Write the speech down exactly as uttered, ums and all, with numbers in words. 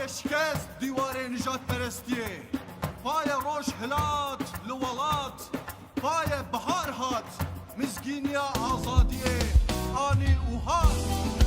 Şikest dîwarê nijadperestîyê. Paye roj hilat li welat. Paye bihar hat. Mizgînîya azadîyê. Anî û hat.